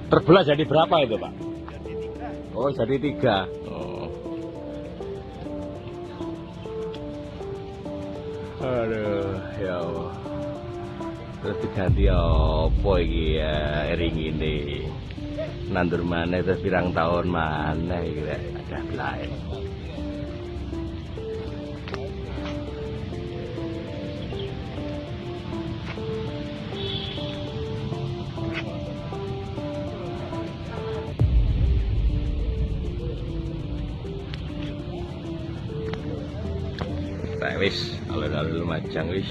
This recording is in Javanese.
Terbelah jadi berapa itu, Pak? Jadi 3. Oh, jadi 3. Oh. Aduh, ya Allah. Terus diganti apa iki ya ringine? Nandur maneh terus pirang tahun maneh iki rek. Ada belae. Wis, alun-alun Lumajang wis.